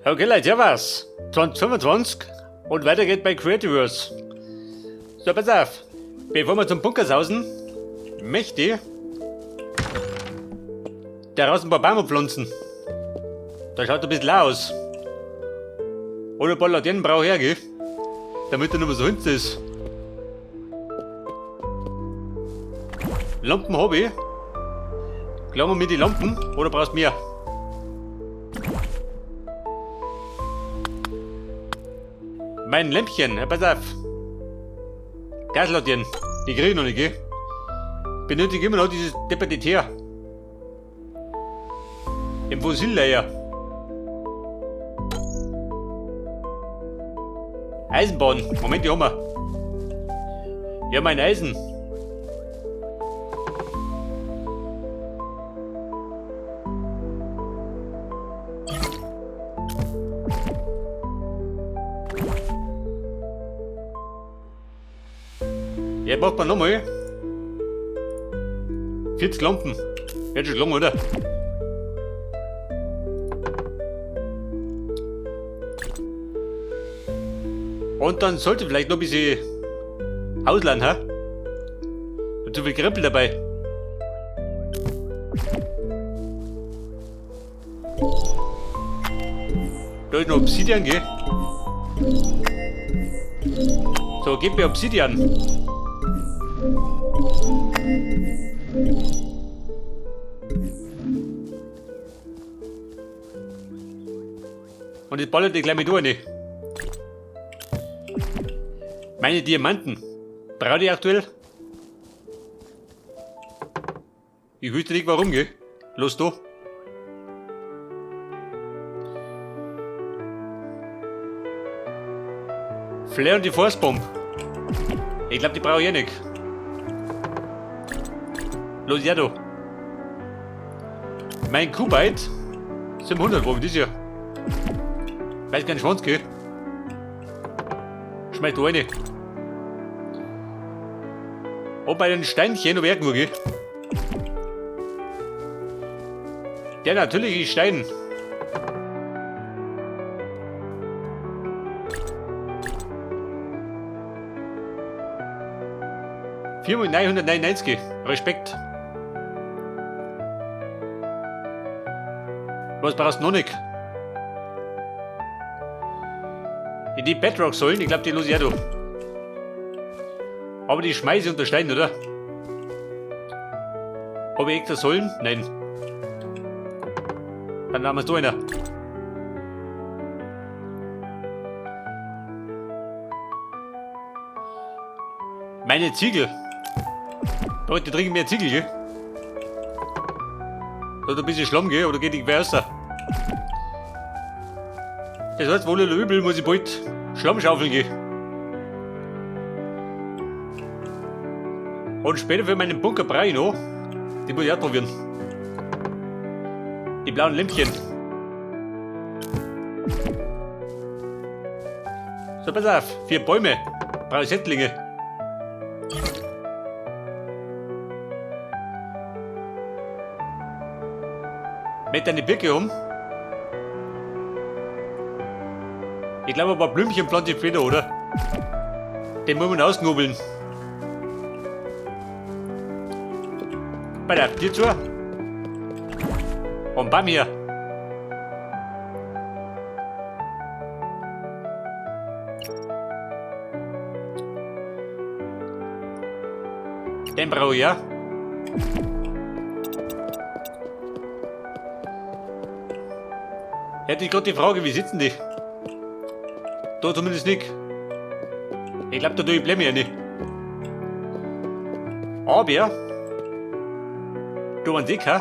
Okay Leute, servus! 2025 und weiter geht bei Creativerse. So, pass auf. Bevor wir zum Bunker sausen, möchte ich da draußen ein paar Bäume pflanzen. Da schaut ein bisschen aus. Oder ein paar Laternen brauche ich auch, gell? Damit er nicht mehr so hinten ist. Lampen habe ich. Klammern mir die Lampen oder brauchst du mehr? Mein Lämpchen, ja, pass auf. Gaslaternen, die krieg ich noch nicht, gell? Benötige immer noch dieses depperte Teer. Im Fossillayer. Eisenbahn. Moment, die haben wir. Ja, mein Eisen. Ja, braucht man nochmal. 40 Lampen. Wird schon lang, oder? Und dann sollte vielleicht noch ein bisschen ausleihen, hä? Und zu viel Krempel dabei. Da ist noch Obsidian, gell? So, gib mir Obsidian. Und jetzt ballert die gleich mit rein. Meine Diamanten. Brauche ich aktuell? Ich wüsste nicht warum, gell? Los da. Flair und die Force Bomb. Ich glaub, die brauche ich eh nicht. Los, ja da. Mein Kubite. 700, wo ist das hier? Weiß kein Schwanz, gell? Schmeiß da rein. Und bei den Steinchen ob irgendwo, gell? Der natürliche Stein. 4.999. Respekt. Was brauchst du noch nicht? In die Bedrock-Säulen, ich glaub, die los ich auch da. Aber die schmeiße ich unter Stein, oder? Hab ich extra Säulen? Nein. Dann haben wir's da einer. Meine Ziegel. Leute trinken mehr Ziegel, gell? Da hat ein bisschen Schlamm, gell? Oder geht die quer raus? Das heißt, wohl oder übel muss ich bald Schlamm schaufeln gehen. Und später für meinen Bunker brauche ich noch. Die muss ich auch probieren. Die blauen Lämpchen. So, pass auf. 4 Bäume. Brauche ich Setzlinge. Mit deine Birke um. Ich glaube, ein paar Blümchen pflanze ich später, oder? Den muss man ausknobeln. Bei der Tür zu. Und bam hier. Den brauche ich, ja. Hätte ich gerade die Frage, wie sitzen die? Da zumindest nicht. Ich glaub, da tue ich Blemme ja nicht. Aber da waren sie, hä?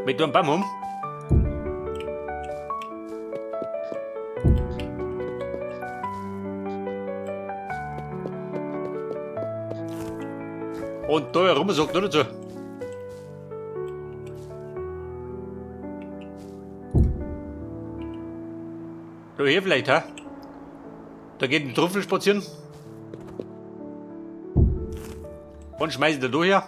Mit einem Baum um. Und da herum sagt noch dazu. Da hier vielleicht, hä? Da geht ein Trüffel spazieren. Und schmeißen da durch.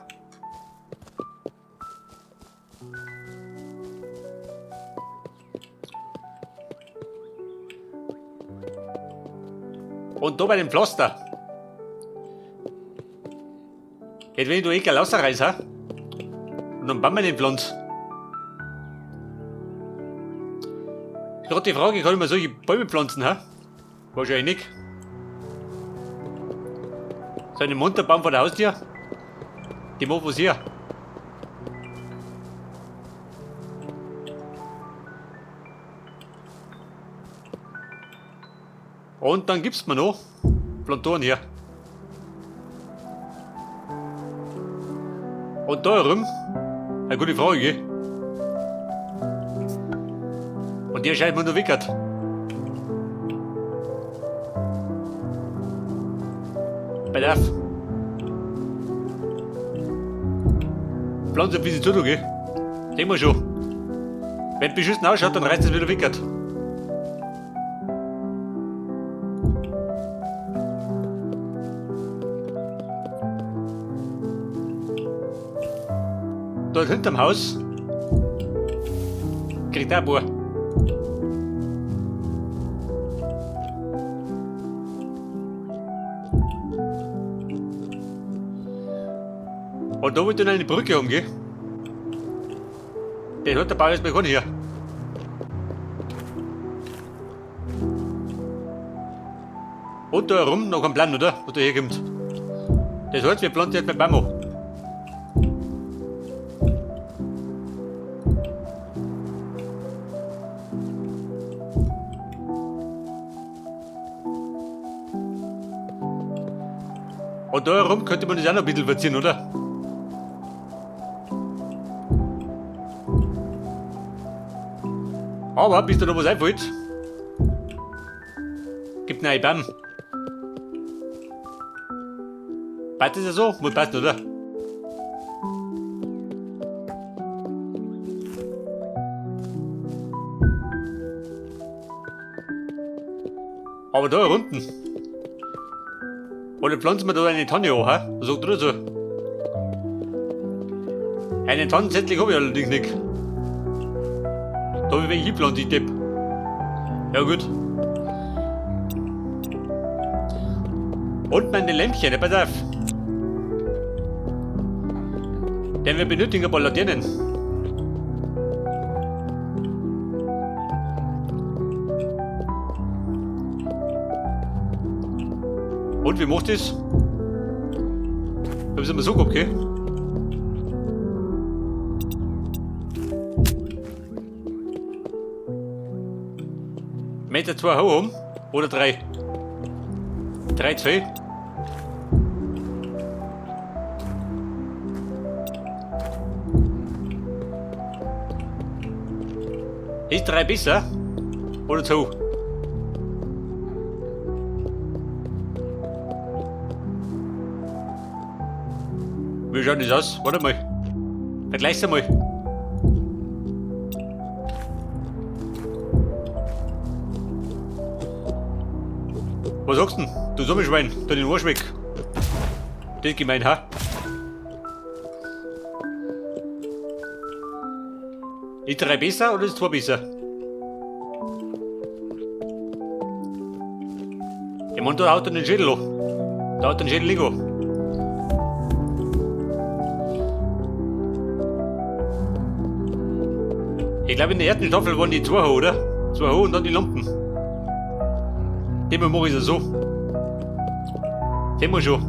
Und da bei dem Pflaster. Jetzt wenn ich da eh gleich rausreiß, ha? Und dann bauen wir den Pflanz. Gerade die Frage, kann ich mir solche Bäume pflanzen, ha? Wahrscheinlich nicht. So einen Munterbaum vor der Haustür? Die macht was hier. Und dann gibt's mir noch Plantoren hier. Und da herum, eine gute Frage, gell? Und der scheint mir noch wickert. Pass auf. Pflanze ein bisschen zu, du, gell? Sehen wir schon. Wenn beschissen ausschaut, dann reißt es wieder wickert. Dort hinterm Haus kriegt er ein paar. Und da wollte ich noch eine Brücke haben, gell? Den hat der Bauer jetzt begonnen hier. Und da herum noch ein Plan, oder? Was da herkommt. Das heißt, wir pflanzen jetzt mit Baum an. Und da herum könnte man das auch noch ein bisschen verzieren, oder? Aber bis da noch was einfällt, gibt einen Baum. Passt das ja so? Muss passen, oder? Aber da unten. Oder pflanzen wir da eine Tanne an, hä? Was sagt ihr dazu? Einen Tannenzettel hab ich allerdings nicht. Da hab ich welche geplant, ich Depp. Ja gut. Und meine Lämpchen, pass auf. Denn wir benötigen ein paar Laternen. Und wie macht das? Ich hab's immer so gehabt, gell? Meter 2 hoch um oder 3? 3, 2. Ist 3 besser? Oder 2? Wie schaut das aus? Warte mal. Vergleich's einmal. Was sagst du denn? Du Sommerschwein, da den Arsch weg. Das ist gemein, ha? Ist 3 besser oder ist 2 besser? Ich mein, da haut er den Schädel an. Da haut er den Schädel nicht an. Ich glaub, in der ersten Staffel waren die 2 hoch, oder? 2 hoch und dann die Lampen. Dem mach ich es so. Sehen wir schon.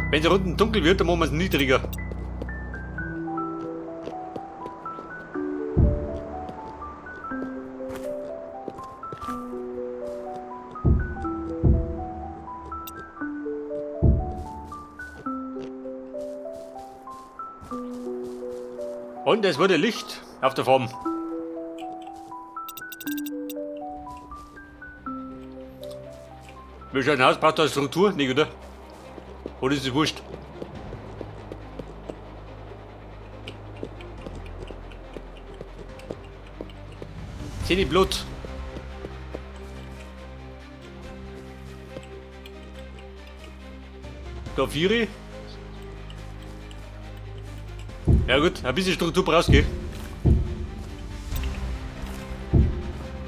Wenn es unten dunkel wird, dann machen wir es niedriger. Und es wurde Licht auf der Farm. Wie schaut ein Haus? Braucht da eine Struktur? Nicht, oder? Oder ist es wurscht? Seh die Blut. Da 4. Ja gut, ein bisschen Struktur brauchst du, gell?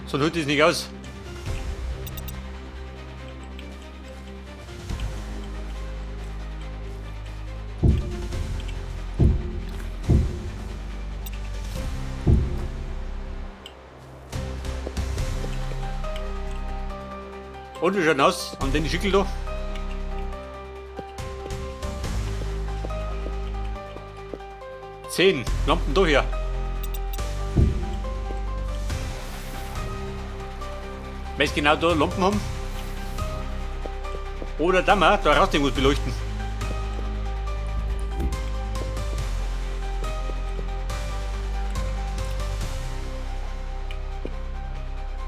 Sonst holt es nicht aus. Und wie schaut aus an den Schickel da? 10 Lampen da her. Möchtest genau da Lampen haben? Oder da mal, da raus den muss beleuchten.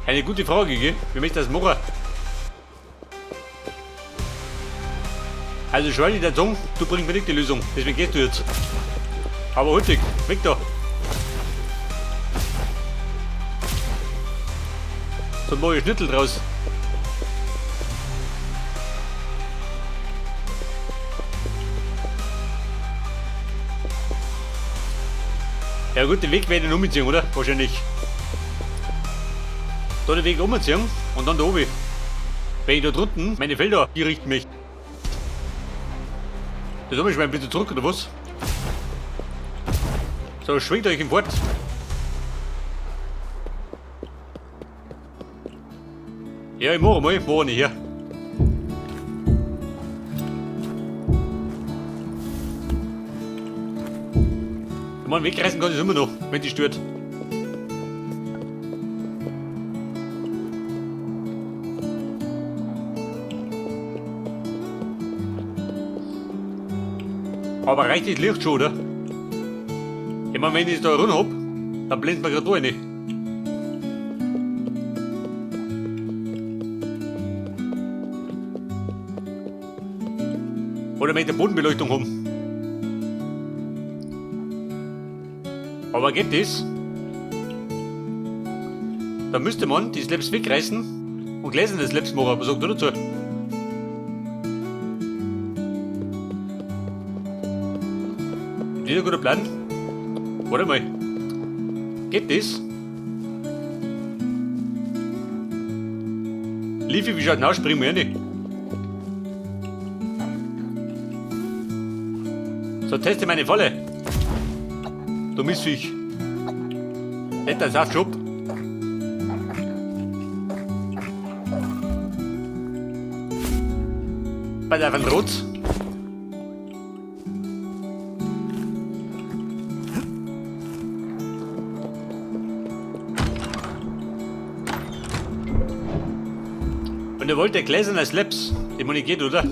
Eine gute Frage, gell? Wie möchte das machen? Also Schweine der Zung, du bringst mir nicht die Lösung, deswegen gehst du jetzt. Aber hurtig, weg da. So ein neues Schnittel draus. Ja gut, den Weg werde ich umziehen, oder? Wahrscheinlich. Da den Weg umziehen und dann da oben. Wenn ich da drunten meine Felder hier richten möchte. Das habe ich mal ein bisschen zurück, oder was? So, schwingt euch im Fort. Ja, ich mache mal, ich mache nicht hier. Ich meine, wegreißen kann ich immer noch, wenn die stört. Aber reicht das Licht schon, oder? Ich meine, wenn ich es da rund hab, dann blendet man gerade da rein. Oder möchte Bodenbeleuchtung haben. Aber geht das? Da müsste man die Slabs wegreißen und gläserne Slabs machen. Was sagt du dazu? Ist das ein guter Plan? Warte mal. Geht das? Livi, wie schaut denn aus? Springen wir rein. So, teste meine Falle. Du Mistviech. Netter Saftschub. Bei der Van Rot. Und er wollte gläserne Slabs. Die Money geht, oder?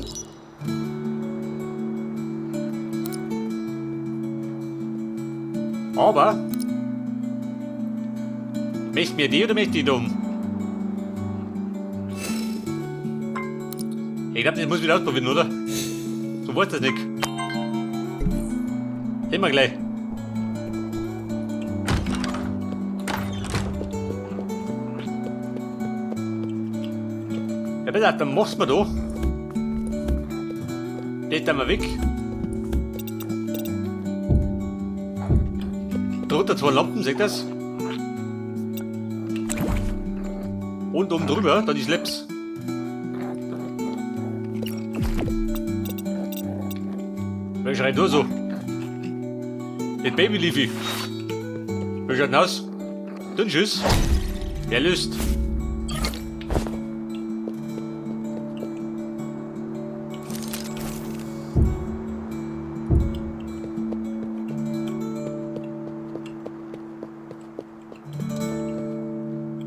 Aber möchte mir die oder möchte die dumm? Ich glaube, das muss ich wieder ausprobieren, oder? So weiß das nicht. Sehen wir gleich. Ja, pass auf, dann machst du mir da. Das tun wir weg. Drunter zwei Lampen, seht ihr das? Und oben drüber, dann die Slabs. Wer schreit nur so? Das Baby Leafy. Wer schaut denn aus? Dann tschüss. Wer löst?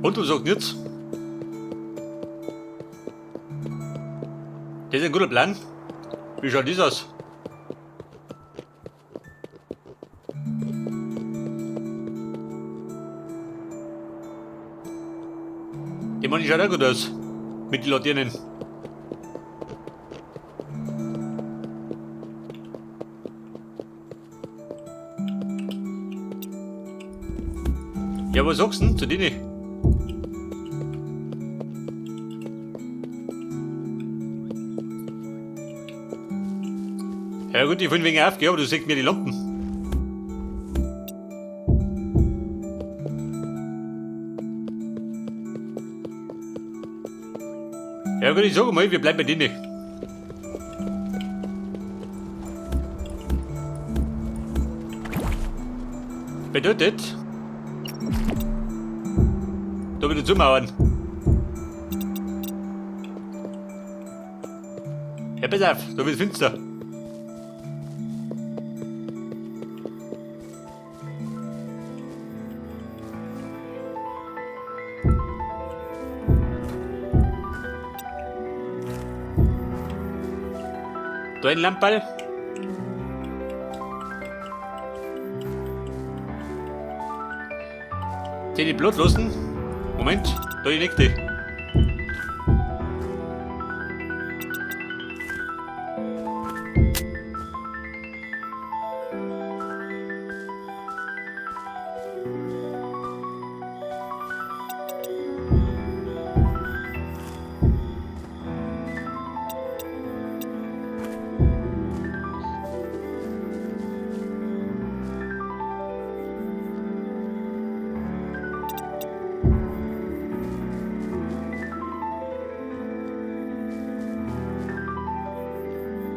Und du sagst nichts? Das ist ein guter Plan. Wie schaut das aus? Die Mann schaut auch gut aus. Mit den Laternen. Ja, was sagst du denn zu denen? Ja gut, ich will wegen aufgehen, aber du siehst mir die Lampen. Ja gut, ich sag mal, wir bleiben bei denen. Bedeutet, da wieder zumauern. Ja, pass auf, da wird's finster. Da ein Lamperl. Den die Blut lassen. Moment, da die nächste.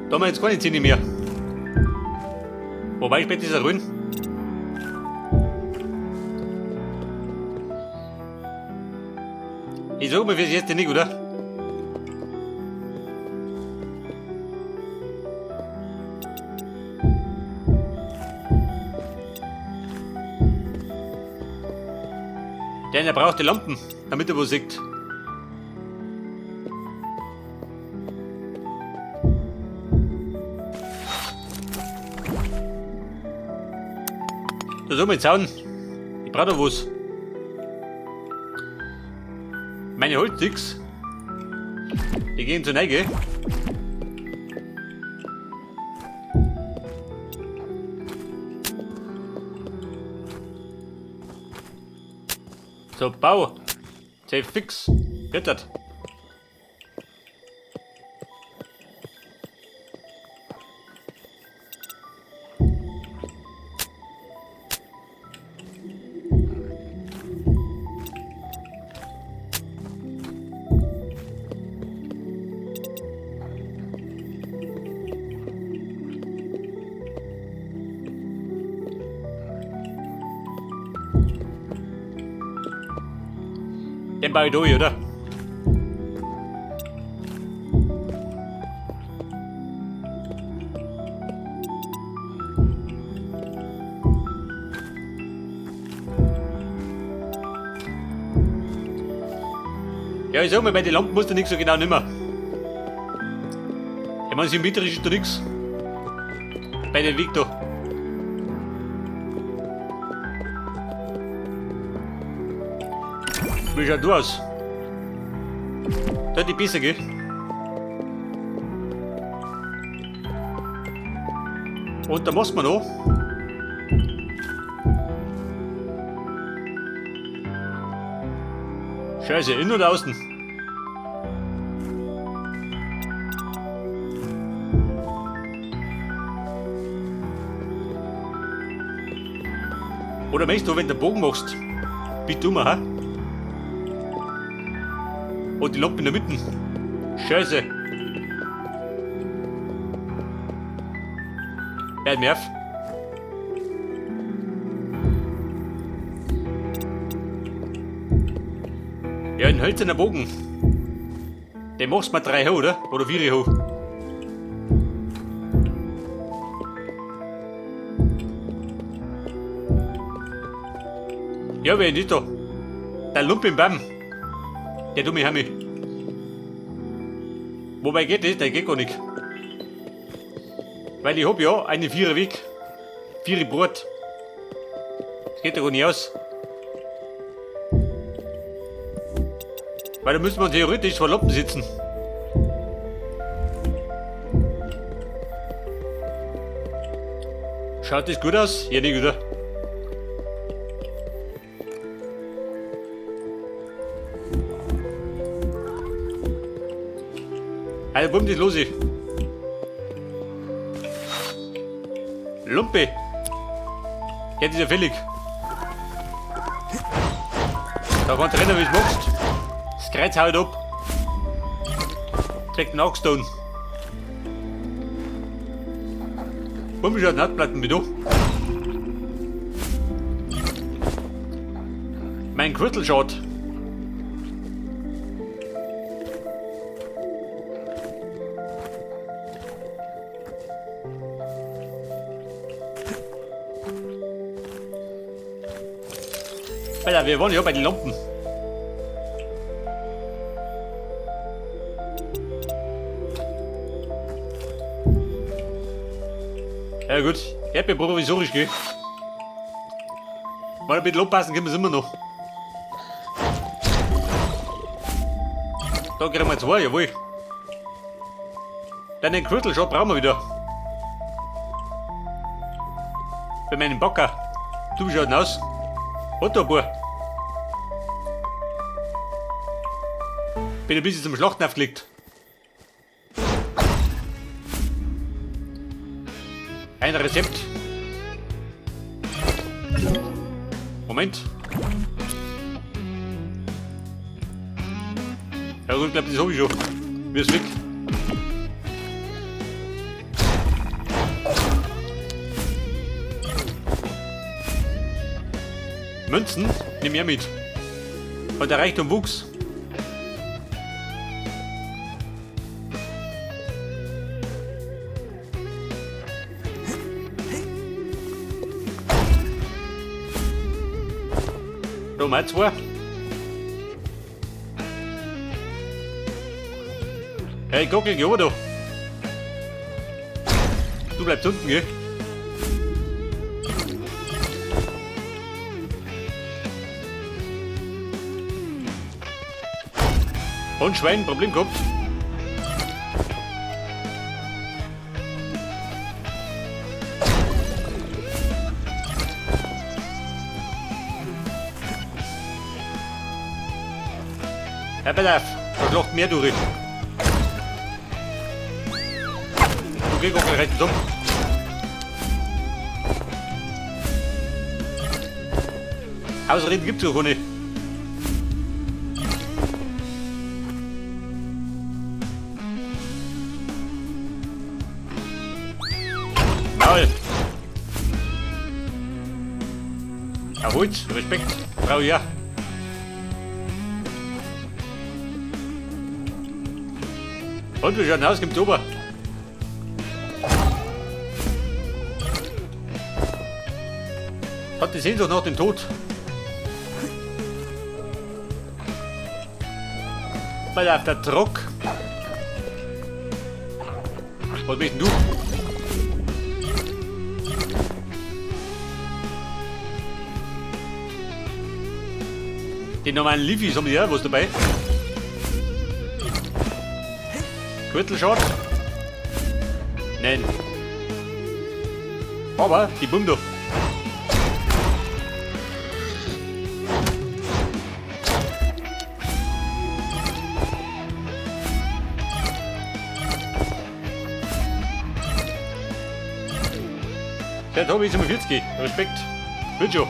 Da haben wir jetzt keine Zinne mehr. Wobei, spät ist er grün. Ich sag mal fürs erste nicht, oder? Der braucht die Lampen, damit er was sieht. Da soll man jetzt hauen. Ich brauch da was. Meine Holzsticks, die gehen zur Neige. So, Bau. Safe fix. Rittert. Den baue ich durch, oder? Ja, ich sag mal, bei den Lampen musst du nix so genau nimmer. Ich meine, symmetrisch ist da nix. Bei dem Weg da. Wie schaut du aus? Da die besser, gell? Und da muss man noch. Scheiße, innen oder außen? Oder möchtest du, wenn du den Bogen machst? Bist du mal, ha? Und die Lampe in der Mitte. Scheiße. Hört mir auf. Ja, ein hölzerner Bogen. Den machst du mal 3 hoch, oder? Oder 4 hoch. Ja, wer ist da? Der Lump im Baum. Der dumme Hammi. Wobei geht das? Der geht gar nicht. Weil ich hab ja eine 4er Weg. 4 Brot. Das geht ja gar nicht aus. Weil da müsste man theoretisch vor Lampen sitzen. Schaut das gut aus? Ja, nicht, oder? Also, bumm, das los. Lumpe! Jetzt ist ja fällig. Da kannst du rennen, wie du magst. Das Kreuz haut ab. Kriegt einen Axtdown. Bumm, schaut Hartplatten mit an. Mein Gürtel schaut. Alter, wir waren ja bei den Lampen. Ja gut, ich hab ja provisorisch, gell? Mal ein bisschen aufpassen können wir immer noch. Da kriegen wir zwei, jawohl. Dann den Crystal Shot brauchen wir wieder. Bei meinem Backer. Du, wie schaut denn aus? Hat da ein paar. Bin ein bisschen zum Schlachten aufgelegt. Ein Rezept. Moment. Ja gut, ich glaube, das habe ich schon. Mir ist weg. Münzen nimm ich mit. Und der Reichtum wuchs. Da mal zwei. Hey, guck, geh oben da. Du bleibst unten, gell? Und Schwein, Problem gehabt. Ja, pass auf, da schlacht mehr durch. Okay, guck mal rechts um. Ausreden gibt's doch keine. Maul. Erholt, Respekt, brauch ich ja. Und wir schauen aus, kommt ober. Hat die Sehnsucht nach dem Tod. Weil auf der Druck. Was bist denn du? Den normalen Leafys haben die ja was dabei. Gürtelschott? Nein. Aber die Bum doch. Der Tobi ist 47. Respekt. Wird schon.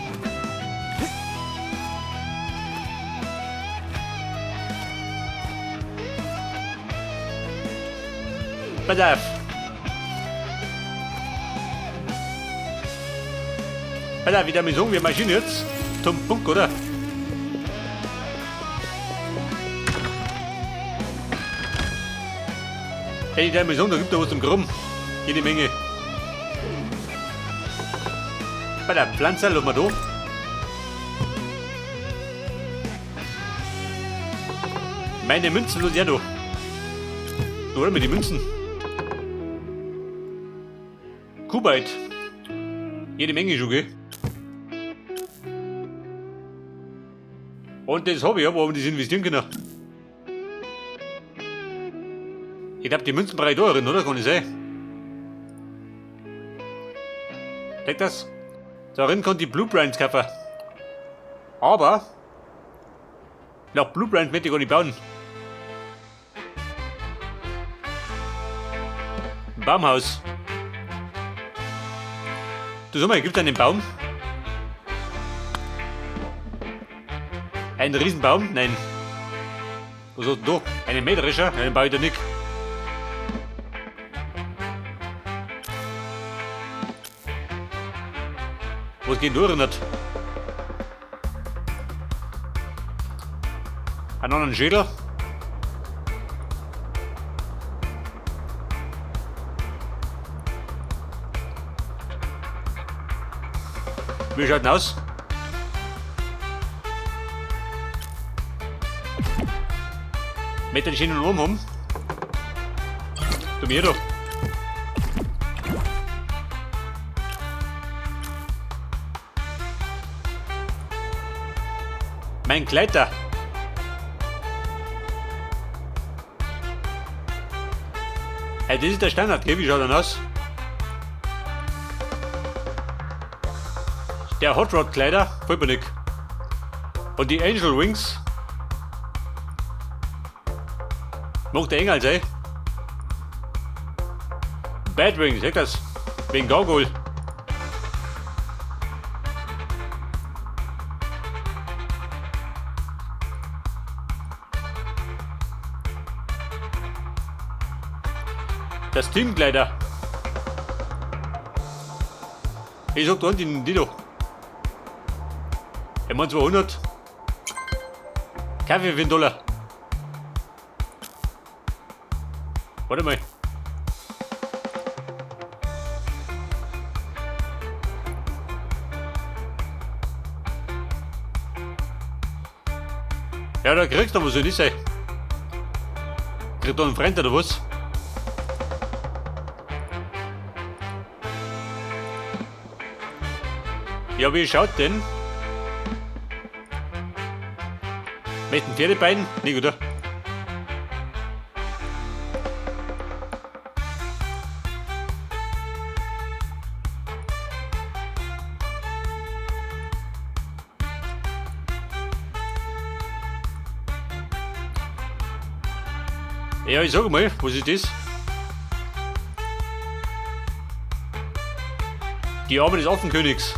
Pass auf. Pass auf, wieder mal sagen, wir marschieren jetzt zum Punkt, oder? Hey, ich mal sagen, da gibt es was zum Krumm. Jede Menge. Bei der Pflanze, lassen wir da. Meine Münzen los ja da. Oder mit den Münzen. Kubite. Jede Menge schon, gell? Und das habe ich ja, wo wir das investieren können. Ich glaube, die Münzen brauche ich da drin, oder? Kann ich sein? Deckt das? Darin kann die Blueprints kaufen. Aber nach Blueprints möchte ich gar nicht bauen. Ein Baumhaus. Du sag mal, gibt es einen Baum? Einen Riesenbaum? Nein. Was hast du da? Einen Mähdrescher? Einen baue ich da nicht. Was geht durch nicht? Einen anderen Schädel? Wie schaut denn aus? Möchte einen schönen Arm haben. Du mir da. Mein Kleider. Hey, das ist der Standard, gell? Wie schaut er aus? Der Hot Rod Kleider, voll bin ich. Und die Angel Wings. Mag der Engel sein? Bad Wings, seht das? Wegen Gargoyle. Das Teamkleider. Ich sag da unten den Dino. Ich mein 200. Kaffee für einen Dollar. Warte mal. Ja, da kriegst du was soll das sein? Kriegt da einen Freund oder was? Ja, wie schaut denn? Möchten Pferdebein? Nicht, oder? Ja, ich sag mal, was ist das? Die Arme des Affenkönigs.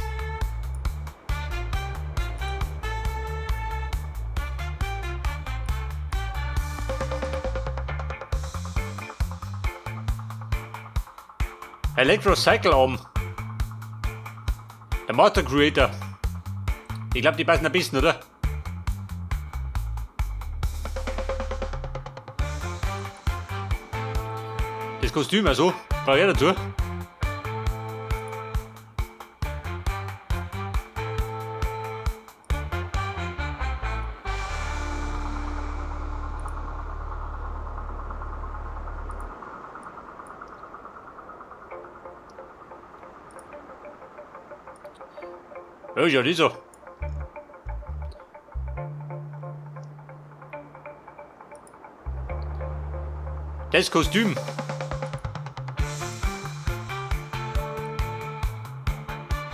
Electrocycle Arm. Der Master Creator. Ich glaube, die passen ein bisschen, oder? Das Kostüm, also, brauche ich dazu. Ja, ja, das so. Das Kostüm.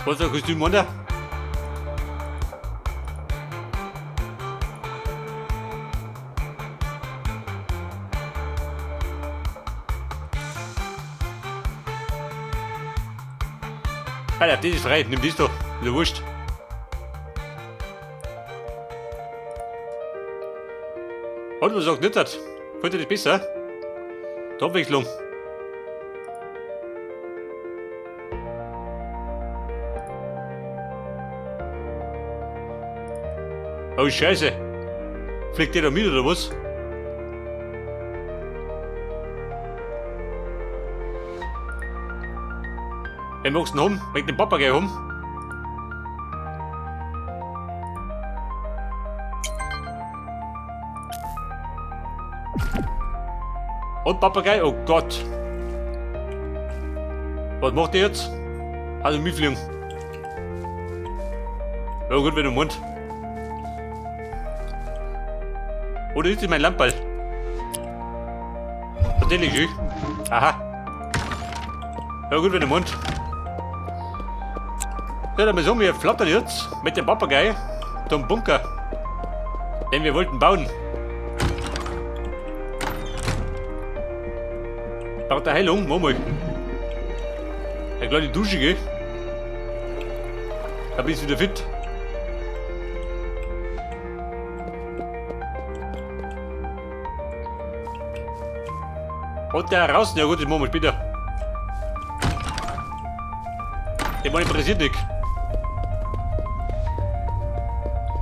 Was für ein Kostüm, oder? Alter, das ist frei, nimm das doch. Ist ja wurscht. Und was sagt nicht hat? Fällt dir das besser? Die Abwechslung. Oh Scheiße. Fliegt der da mit oder was? Wen magst du denn haben? Wegen dem Papagei haben? Und Papagei? Oh Gott. Was macht der jetzt? Also mitfliegen. Ja gut, wenn du Mund. Oder ist das mein Lamperl? Tatsächlich, ich. Aha. Ja gut, wenn du Mund. Ja, dann sagen wir flattern jetzt mit dem Papagei zum Bunker. Den wir wollten bauen. Braucht der Heilung? Mach mal. Eine kleine Dusche, gell? Da bin ich wieder fit. Und der raus. Ja gut, das machen wir später. Den meine interessiert nicht.